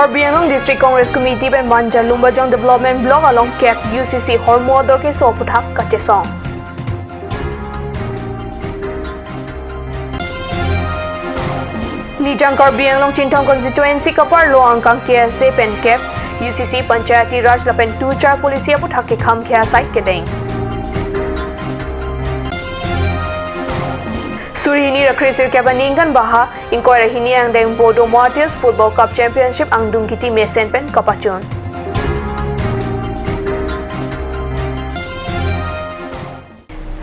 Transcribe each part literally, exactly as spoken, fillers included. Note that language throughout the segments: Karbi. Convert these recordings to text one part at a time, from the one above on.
Karbi Anglong District Congress Committee pen Manja Lumbajong Development Block along kep U C C Hormu ador keso aphuthak kachesong. Nijang Karbi Anglong Chinthong Constituency kaparlo angkang K S A pen kep U C C Panchayati Raj lapen Two Chair Policy aphuthak kekham khia asai kedeng. Suri hini ra kre sirkep aningkan baha ingkoi ra hini angdeng Bodo Martyrs Football Cup Championship angdung kiti mesen pen kapachun.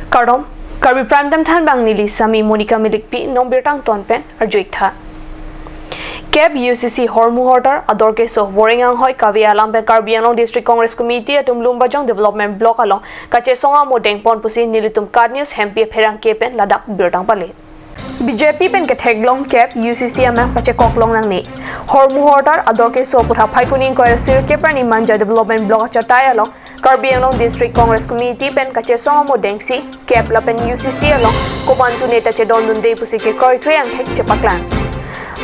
Kardom, Karbi Prime Time thanbang neli Sami Monica Milikpi, non birta angton pen arju-ik tha. Kep U C C Hormu hortar ador keso voreng anghoi kave alam pen Karbi Anglong District Congress Committee atum Lumbajong Development Block along kachesong amo dengpon pusi nelitum KAT News hempi apherangke pen ladak birta pale. B J P pen ketheklong kep U C C amang pachekok long nangne. Hormu hortar ador keso aphuthak Phaikuni ingkoi ra sirkep arni Manja Development Block achatai along Karbi Anglong District Congress Committee pen kachesong amo dengsi kep lapen U C C along komantu neta chedondunde pusi kekroikre angthek chepaklang.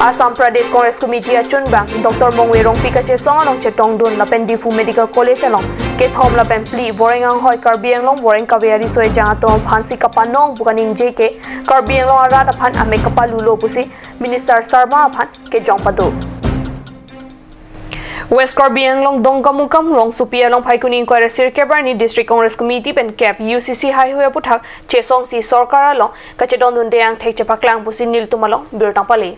Assam Pradesh Congress Committee achunbang Doctor Mongve Rongpi kachesong along chetongdun lapen Diphu Medical College along kethom lapen phli voreng anghoi Karbi Anglong voreng kave ariso ejang atum aphansi kapanong pu kaningje ke Karbi Anglong arat aphan amek kapalulo pusi Minister Sarma aphan kejong pado. West Karbi Anglong Dongkamukam rongsopi along Phaikuni ingkoi ra sirkep arni District Congress Committee pen kep U C C haihui aphuthak chesongsi sorkar along kachedondunde angthek chepaklang pusi nelitum along birta pale.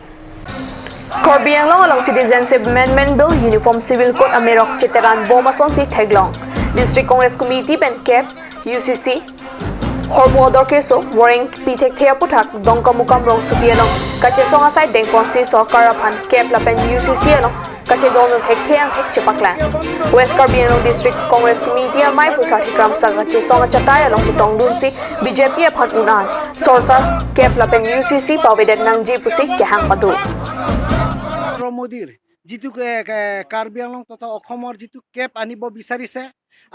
Karbi Anglong along Citizenship Amendment Bill, Uniform Civil Code amerok cheteran bom asonsi theklong. District Congress Committee pen kep U C C Hormu ador keso voreng pi thekthe aphuthak Dongkamukam rongsopi along kachesong asai dengponsi sorkar aphan kep lapen U C C along kachedondun thekthe angthek chepaklang. West Karbi Anglong District Congress Committee amei pusar Hikram Saka kachesong achatai along chetongdunsi B J P aphan un-an sorsar kep lapen U C C pavedet nangji pusi kehang pado. Narendra মোদীৰ যিটো কে- কে- কাৰ্বি আংলং তথা অসমৰ যিটো কেপ আনিব বিচাৰিছে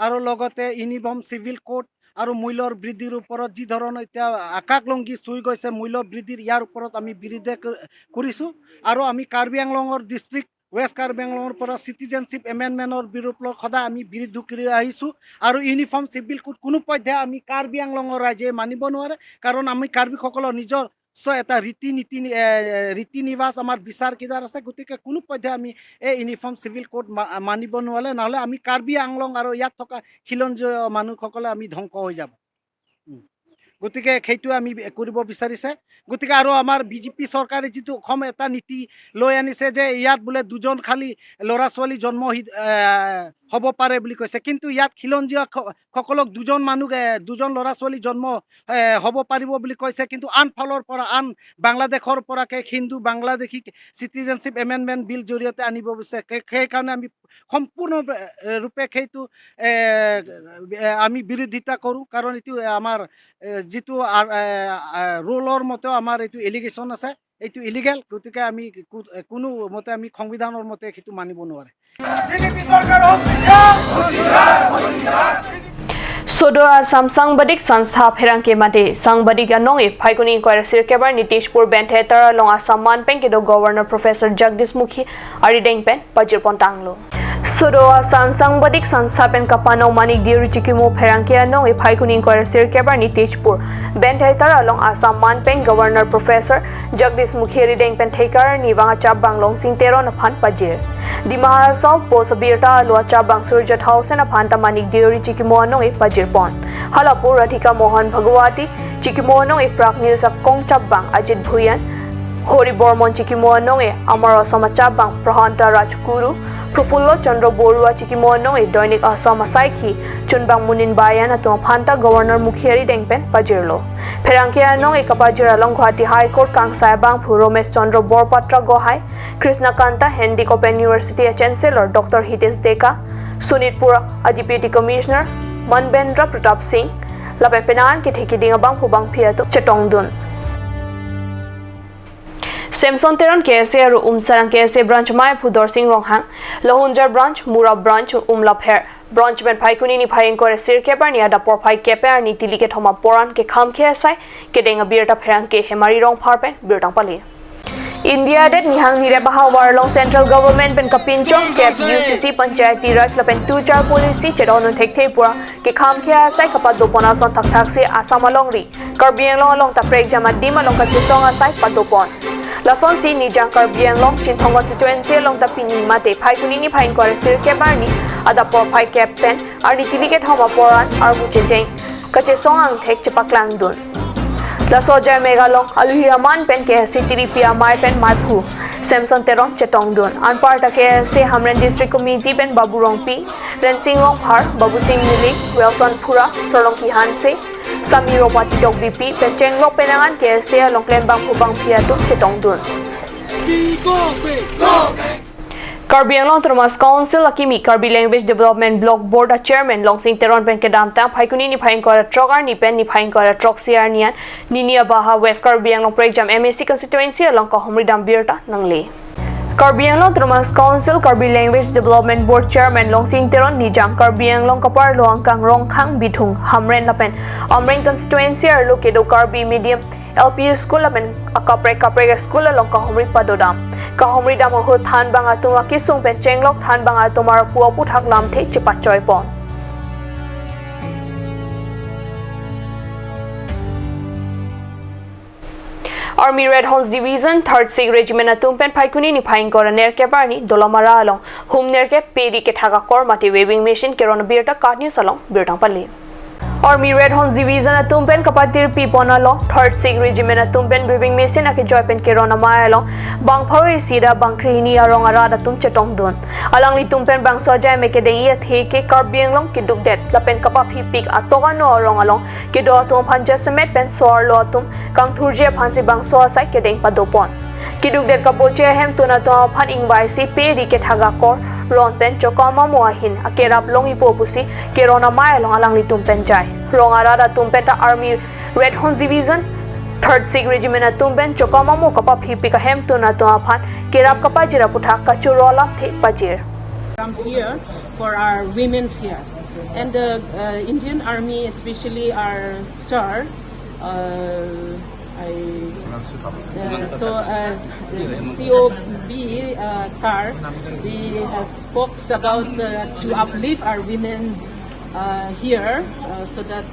আৰু লগতে uniform civil code আৰু মূল্যৰ বৃদ্ধিৰ ওপৰত যি ধৰণৰ এতিয়া আকাশলংঘী চুই গৈছে মূল্য বৃদ্ধিৰ, ইয়াৰ ওপৰত আমি বিৰোধে ক- কৰিছো। আৰু আমি কাৰ্বি আংলঙৰ ডিষ্ট্ৰিক্ট ৱেষ্ট কাৰ্বি আংলঙৰ পৰা চিটিজেনশ্বিপ এমেণ্ডমেণ্টৰ বিৰুদ্ধে সদায় আমি বিৰোধ কৰি আহিছো। আৰু ইউনিফৰ্ম চিভিল কোড কোনো পধ্যে আমি কাৰ্বি আংলঙৰ ৰাইজে মানিব নোৱাৰে, কাৰণ আমি কাৰ্বিসকলৰ নিজস্ব এটা ৰীতি নীতি নি- এ, এ, ৰীতি নিবাস আমাৰ বিচাৰ কিনাৰ আছে। গতিকে কোনো পধ্যে আমি এই ইউনিফৰ্ম চিভিল কোড মা- মানিব নোৱাৰে, নহ'লে আমি কাৰ্বি আংলং আৰু ইয়াত থকা খিলঞ্জীয়া মানুহসকলে আমি ধ্বংস হৈ যাব। উম। গতিকে সেইটো আমি কৰিব বিচাৰিছে। গতিকে আৰু আমাৰ বিজেপি চৰকাৰে যিটো অসম এটা নীতি লৈ আনিছে যে ইয়াত বোলে দুজন খালি ল'ৰা ছোৱালী জন্ম হৈ- এ, হ'ব পাৰে বুলি কৈছে, কিন্তু ইয়াত খিলঞ্জীয়া স- সকলক দুজন মানুহ, এ, দুজন ল'ৰা ছোৱালী জন্ম, এ, হ'ব পাৰিব বুলি কৈছে, কিন্তু আন ফালৰ পৰা, আন বাংলাদেশৰ পৰাকে হিন্দু বাংলাদেশী চিটিজেনশ্বিপ এমেণ্ডমেণ্ট বিল জৰিয়তে আনিব বিচাৰে। সেই- সেইকাৰণে আমি সম্পূৰ্ণ, এ, ৰূপে সেইটো, এ, এ, আমি বিৰোধিতা কৰোঁ, কাৰণ এইটো আমাৰ, এ, যিটো আৰ- এ, আ- ৰুলৰ মতেও আমাৰ এইটো এলিগেশ্যন আছে, এইটো ইলিগেল। গতিকে আমি কো- কোনো মতে আমি সংবিধানৰ মতে সেইটো মানিব নোৱাৰে। Sodo Assam Sangbadik Sanstha pherangke mate sangbadik anong-e Phaikuni ingkoi ra sirkep arni Tezpur Benthai Tara along Assam manpeng kedo Governor Professor Jagdish Mukhi arideng pen pajirpon tanglo. Sodo Assam Sangbadik Sanstha pen kapanong Manik Deuri Chikimo pherangke anong-e Phaikuni ingkoi ra sirkep arni Tezpur Benthai Tara along Assam manpeng Governor Professor Jagdish Mukhi arideng pen thekar arni vang achap bang Longsing Teron aphan pajir. Dima Hasao post abirta alo achap bang Surjya Thaosen aphan ta Manik Deuri Chikimo anong-e pajirpon. Halapur Radhika Mohan Bhagwati Chikimo anong-e Prag News akong chap bang Ajit Bhuyan, Hori Bormon Chikimo anong-e Amar Assam achap bang Prahanta Rajguru, Prafullo Chandra Borua Chikimo anong-e Doinik Assam asaikhi chunbang Munin Bayan atum aphan ta Governor Mukhi arideng pen pajirlo. Pherangke anong-e kapajir along Guwahati High Court kangsai abangphu Romesh Chandra Borpatra Gohai, Krishna Kanta Hendick Open University a Chancellor Doctor Hitesh Deka, Sonitpur a Deputy Commissioner Manbendra Pratap Singh, lapen penan kethe keding abangphu bangphi atum chetongdun. Semson Teron K S A aru Umsarang K S A branch meiphu Dorsing Ronghang, Lahunjar branch, Mura branch, Umlapher branch pen Phaikuni niphai ingkoi ra sirkep arni adap porphai kep arni tili kethom apor an kekham khia asai kedeng abirta pherangke Hemari Rongphar pen birta pale. India adet nihang nirep ahavar along Central Government pen kapinchong kep U C C Panchayati Raj lapen Two Char Policy chedon un thekthe pura kekhang khia asai kapadopon ason thakthak si Assam alongri Karbi Anglong along ta prekjam adim along kachesong asai padopon. Lasonsi Nijang Karbi Anglong Chinthong constituency along ta pini mate Phaikuni niphai ingkoi ra sirkep arni adap porphai kep pen arni tili kethom apor an armu checheng kachesong angthek chepaklangdun. Laso ajai mega along aluhi aman pen K S A T D P amei pen meiphu Samson Teron chetongdun. Anparta K S A Hamren District Committee pen Babu Rongpi, Rensing Rongphar, Babu Sing Milik, Wilson Phura, Sorlongki Hanse, Sami Ropati Tokbipi pen chenglok penang an K S A along klembangphu bangphi atum chetongdun. Karbi Anglong Autonomous Council akimi Karbi Language Development Block Board a Chairman Longsing Teron pen kedamtang Phaikuni niphai ingkoi ra throk arni pen niphai ingkoi ra throksi arni an nini abaha West Karbi Anglong prekjam M A C constituency along kahumri dam birta nangle. Karbi Anglong Autonomous Council Karbi Language Development Board Chairman Longsing Teron Nijang Karbi Anglong kaparlo angkang Rongkhang, Bithung, Hamren lapen Amreng constituency arlo kedo Karbi medium L P school lapen akaprek kaprek school along kahumri padodam. Kahumri dam ahut thanbang atum akesung pen chenglok thanbang atum arpu aputhak lamthe chepachoipon. Army Red Horns Division, Third Sikh Regiment atum pen Phaikuni niphai ingkoi ra nerkep arni Dolamara along hum nerkep pe ri kethak akor mate weaving machine keron abirta KAT News along birta pale. Army Red Horns Division atum pen kapatirpipon along Third Sikh Regiment atum pen weaving machine akejoi pen keron amei along bang pharo isi ra bang krehini arong arat atum chetongdun. Alanglitum pen bangso ajai mei kedeng-i athe ke Karbi Anglong kedukdet lapen kapaphipik atok ano arong along kedo atum aphan jasemet pen so-arlo atum kangthurji aphansi bangso asai kedeng padopon. Kedukdet kaboche ahemtun atum aphan ingvaisi pe ri kethak akor ron pen chokom amo ahin akerap longjipo pusi keron amei along alanglitum pen jai. Rong arat atum pen ta Army Red Horns Division, Third Sikh Regiment atum pen chokom amo kapaphipik ahemtun atum aphan kerap kapajir aputhak kachoro lamthe pajir. Comes here for our women's here. And the, uh, Indian Army, especially our sir, uh, I, uh, so, uh, C O B, uh, sir, he has spoke about, uh, to uplift our women, uh, here, uh, so that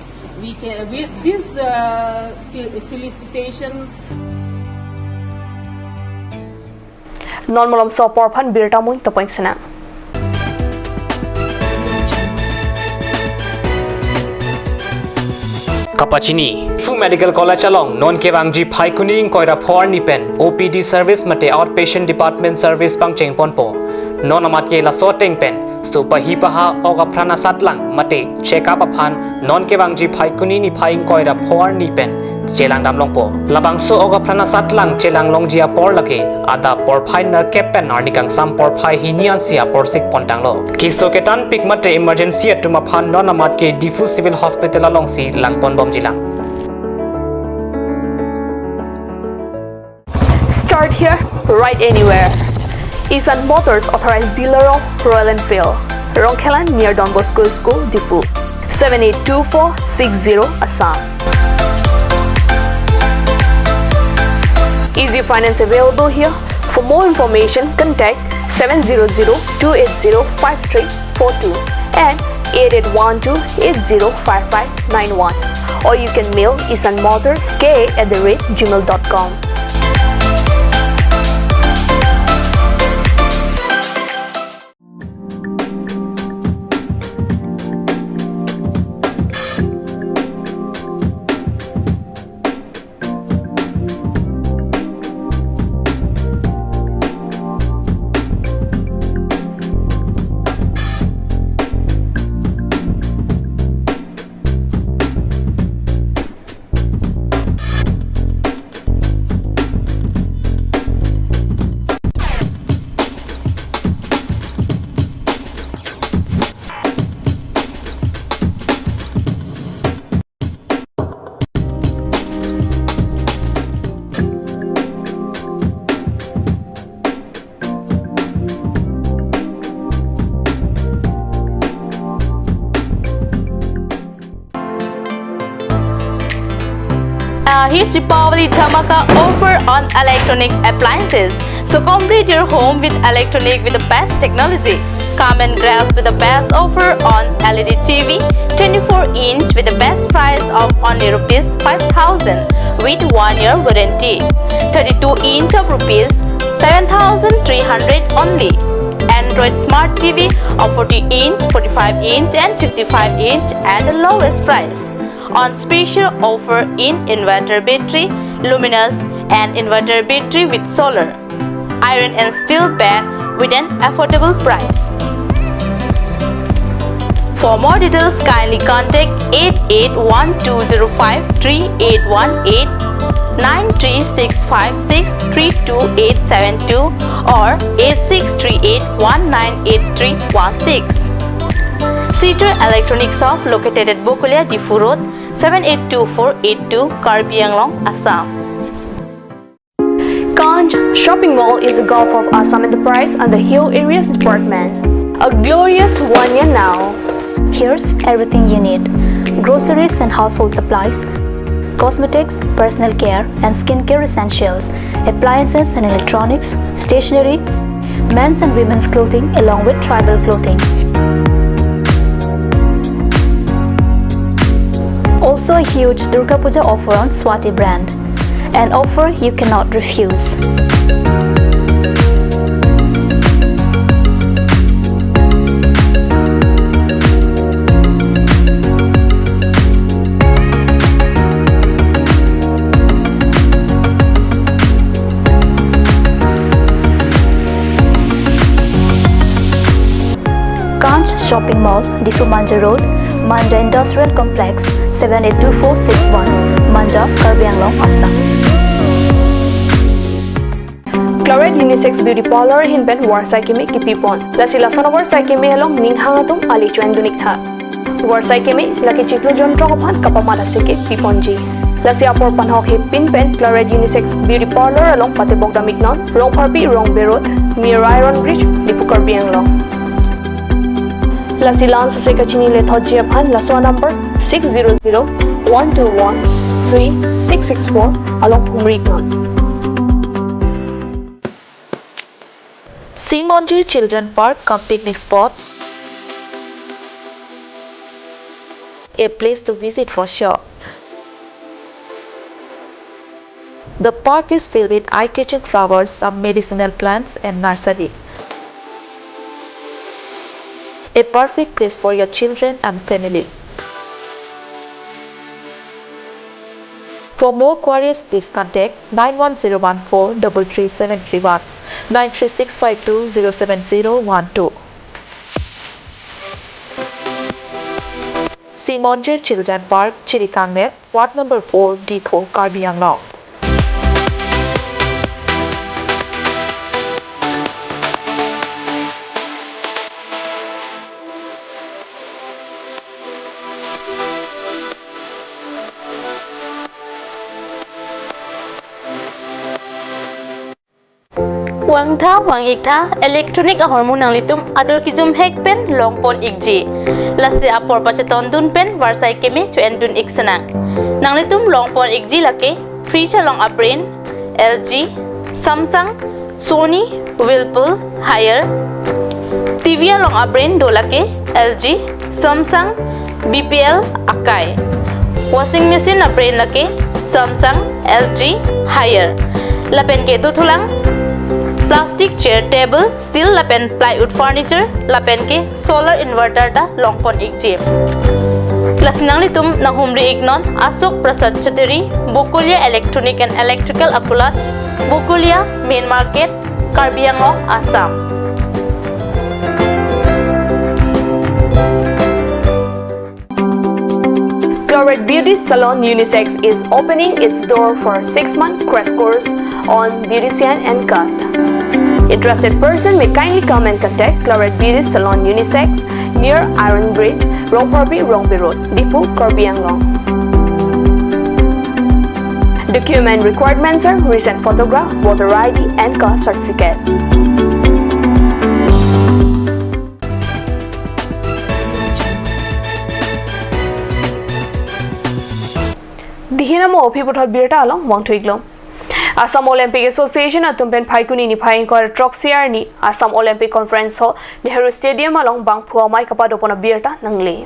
we can, with this, uh, fe-, felicitation. Non malomso apor aphan birta amoin topeng senang. Kapachini, Diphu Medical College along non kevangji Phaikuni ingkoi ra pho arni pen O P D service mate outpatient department service pangchengponpo. Non amat ke laso ateng pen sopahi paha ok apran asatlang mate check up aphan non kevangji Phaikuni niphai ingkoi ra pho arni pen chelangdam longpo. Labangso ok apran asatlang chelang longji apor lake adap porphai nerkep pen arni kangsam porphai hini ansi apor sikpon tanglo. Keso ketanpik mate emergency atum aphan non amat ke Diphu Civil Hospital alongsi langponbomjilang. Start here, ride anywhere. Isan Motors, authorized dealer of Royal Enfield, Rongkhelan near Don Bosco School, Diphu, seven eight two four six zero, Assam. Easy finance available here. For more information, contact seven zero zero two eight zero five three four two and eight eight one two eight zero five five nine one, or you can mail isan motors K A at the rate gmail dot com. A huge Deepavali dhamaka offer on electronic appliances. So complete your home with electronic with the best technology. Come and grab with the best offer on L E D T V, twenty-four inch with the best price of only rupees five thousand with one year warranty. Thirty-two inch of rupees seven thousand three hundred only. Android Smart T V of forty inch, forty-five inch and fifty-five inch at the lowest price. On special offer in inverter battery, luminous and inverter battery with solar, iron and steel bed with an affordable price. For more details, kindly contact eight eight one two zero five three eight one eight, nine three six five six three two eight seven two or eight six three eight one nine eight three one six. Sitar Electronic Shop located at Bokolia, Diphu Road, seven eight two four eight two, Karbi Anglong, Assam. Kanch Shopping Mall is a Gulf of Assam Enterprise under Hill Areas Department. A glorious one year now. Here's everything you need: groceries and household supplies, cosmetics, personal care and skincare essentials, appliances and electronics, stationery, men's and women's clothing along with tribal clothing. Also a huge Durga Puja offer on Swati brand. An offer you cannot refuse. Kanch Shopping Mall, Diphu Manja Road, Manja Industrial Complex, seven eight two four six one, Manja, Karbi Anglong, Assam. Claret Unisex Beauty Parlor ahin pen varsai keme kipipon. Lasi lason avarsai keme along ning hang atum ale cho-endunik tha. Varsai keme lake chiklo jontrok aphan kapamat aseke piponji. Lasi apor panhok hepin pen Claret Unisex Beauty Parlor along patebok damiknon, Rongpharpi, Rongbe Road, near Iron Bridge, Diphu, Karbi Anglong. Lasi la-an sose kachinine thotji aphan laso number six zero zero one two one three six six four along humri iknon. Simonjir Children Park cum picnic spot, a place to visit for sure. The park is filled with eye-catching flowers, some medicinal plants and nursery. A perfect place for your children and family. For more queries, please contact nine one zero one four double three seven three one, nine three six five two zero seven zero one two. Simonjir Children Park, Chirikangner, Ward number four, Diphu, Karbi Anglong. Vangtha, vang-iktha, electronic ahormu nanglitum ador kejum hek pen longpon ikji. Lasi apor pachetondun pen varsai keme cho-endun ik senang. Nanglitum longpon ikji lake fridge along a-brand L G, Samsung, Sony, Whirlpool, Haier. T V along a-brand do lake L G, Samsung, B P L, Akai. Washing machine a-brand lake Samsung, L G, Haier. Lapen ke dothulang plastic chair, table, steel lapen plywood furniture, lapen ke solar inverter ta longpon ikji. Lasi nanglitum nanghumri iknon Ashok Prasad Chattery, Bokolia Electronic and Electrical Akulat, Bokolia Main Market, Karbi Anglong, Assam. Claret Beauty Salon Unisex is opening its door for six-month crash course on beautician and cut. Interested person may kindly come and contact Claret Beauty Salon Unisex near Iron Bridge, Rongpharpi, Rongbe Road, Diphu, Karbi Anglong. Document requirements are recent photograph, voter I D and caste certificate. The Hinamo aphi puthot birta along vangthuiklo. Assam Olympic Association atum pen Phaikuni niphai ingkoi ra throksi arni Assam Olympic Conference Hall, Nehru Stadium along bangphu amei kapado pon abirta nangle.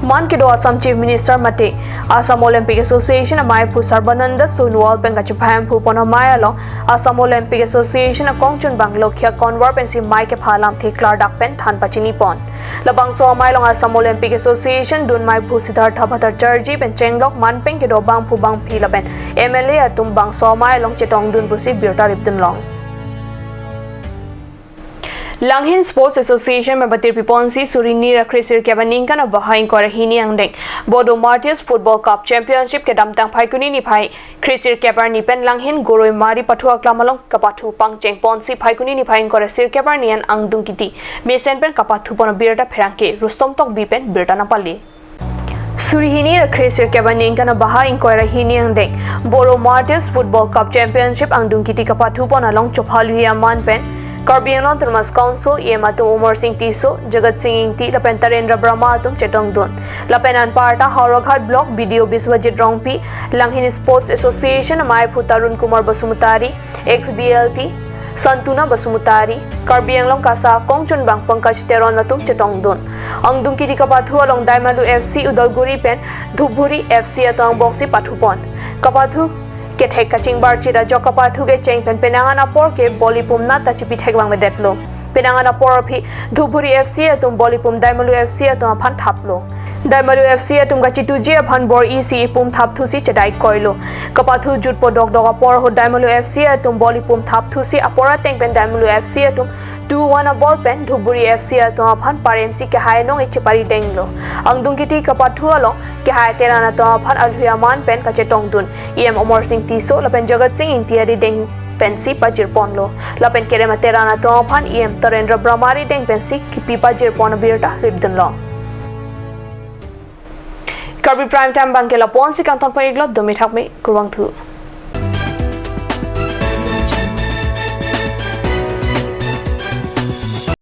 Man kedo Assam Chief Minister mate Assam Olympic Association amaiphu Sarbananda Sonowal pen kachepahem phu pon amei along Assam Olympic Association akongchunbang Lokhiya Konwar pensi mei kepha alamthe klardak pen than pachini pon. Labangso amei along Assam Olympic Association dunmeiphu Siddhartha Bhattacharjee pen chenglok man pen kedo bangphu bangphi lapen M L A atum bangso amei along chetongdun pusi birta ripdunlong. Langhin Sports Association pen patirpi ponsi suri hini ra kre sirkep aningkan abaha ingkoi ra hini angdeng Bodo Martyrs Football Cup Championship kedamtang Phaikuni niphai kre sirkep arni pen Langhin Goroi Mari pathu aklam along kapathu pangcheng ponsi Phaikuni niphai ingkoi ra sirkep arni an angdung kiti mesen pen kapathu pon abirta pherangke Rustom Tokbi pen birta nangpale. Suri hini ra kre sirkep aningkan abaha ingkoi ra hini angdeng Bodo Martyrs Football Cup Championship angdung kiti kapathu pon along chophaluhi aman pen Karbi Anglong Autonomous Council E M atum Omor Sing Tisso, Jagat Sing Ingti lapen Tarendra Brahma atum chetongdun. Lapen anparta Howraghat Block B D O Biswajit Rongpi, Langhin Sports Association amaiphu Tarun Kumar Basumatary, X B L T, Santuna Basumatary, Karbi Anglong KASA akongchunbang Pankaj Teron atum chetongdun. Angdung kiti kapathu along Daimalu F C Udalguri pen Dhupguri F C atum angbongsi pathu pon. Kapathu kethek kachingbar chit ajok kapathu kecheng pen penang an apor ke boli pum nat ta chipithek vangvedetlo. Penang an apor aphi Dhupguri F C atum boli pum Daimalu F C atum aphan thaplo. Daimalu F C atum kachituji aphan bor-isi ipum thapthusi chedai koilo. Kapathu jutpo dokdok apor ahut Daimalu F C atum boli pum thapthusi apor ateng pen Daimalu F C atum two one abol pen Dhupguri F C atum aphan paremsi kehai anong-e chepari denglo. Angdung kiti kapathu along kehai Teron atum aphan alhui aman pen kachetongdun E M Omor Sing Tisso lapen Jagat Sing Ingti arideng pensi pajir ponlo. Lapen kerem Teron atum aphan E M Tarendra Brahma arideng pensi kipi pajir pon abirta ripdunlong. Karbi Prime Time abangke lapu-ansi kangton pon-iklo, dome thakme, kurvangthu.